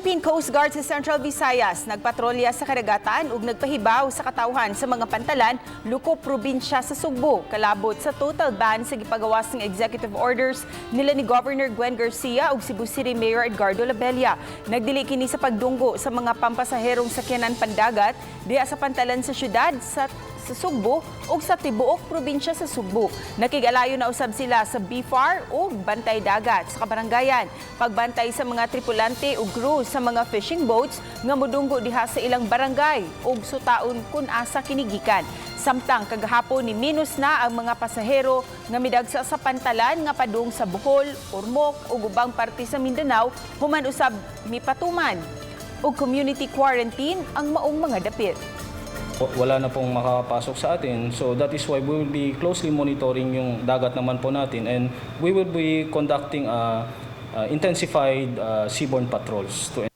Philippine Coast Guard sa Central Visayas nagpatrolya sa karagatan ug nagpahibaw sa katawhan sa mga pantalan lukop probinsya sa Sugbo kalabot sa total ban sa gipagawas ng executive orders nila ni Governor Gwen Garcia ug Cebu City Mayor Edgardo Labella. Nagdili kini sa pagdunggo sa mga pampasaherong sakyanan pandagat diha sa pantalan sa syudad sa Sugbo ug sa tibuok probinsya sa Sugbo. Nakig-alayo na usab sila sa BFAR ug Bantay Dagat sa kabaranggayan. Pagbantay sa mga tripulante ug crew sa mga fishing boats nga mudunggo diha sa ilang barangay ug sutaon kun asa kini gikan. Samtang kagahapon ni minus na ang mga pasahero nga midagsa sa pantalan nga padung sa Bohol, Ormoc ug ubang parte sa Mindanao human usab mipatuman ug community quarantine ang maong mga dapit. Wala na pong makakapasok sa atin. So that is why we will be closely monitoring yung dagat naman po natin and we will be conducting intensified seaborne patrols to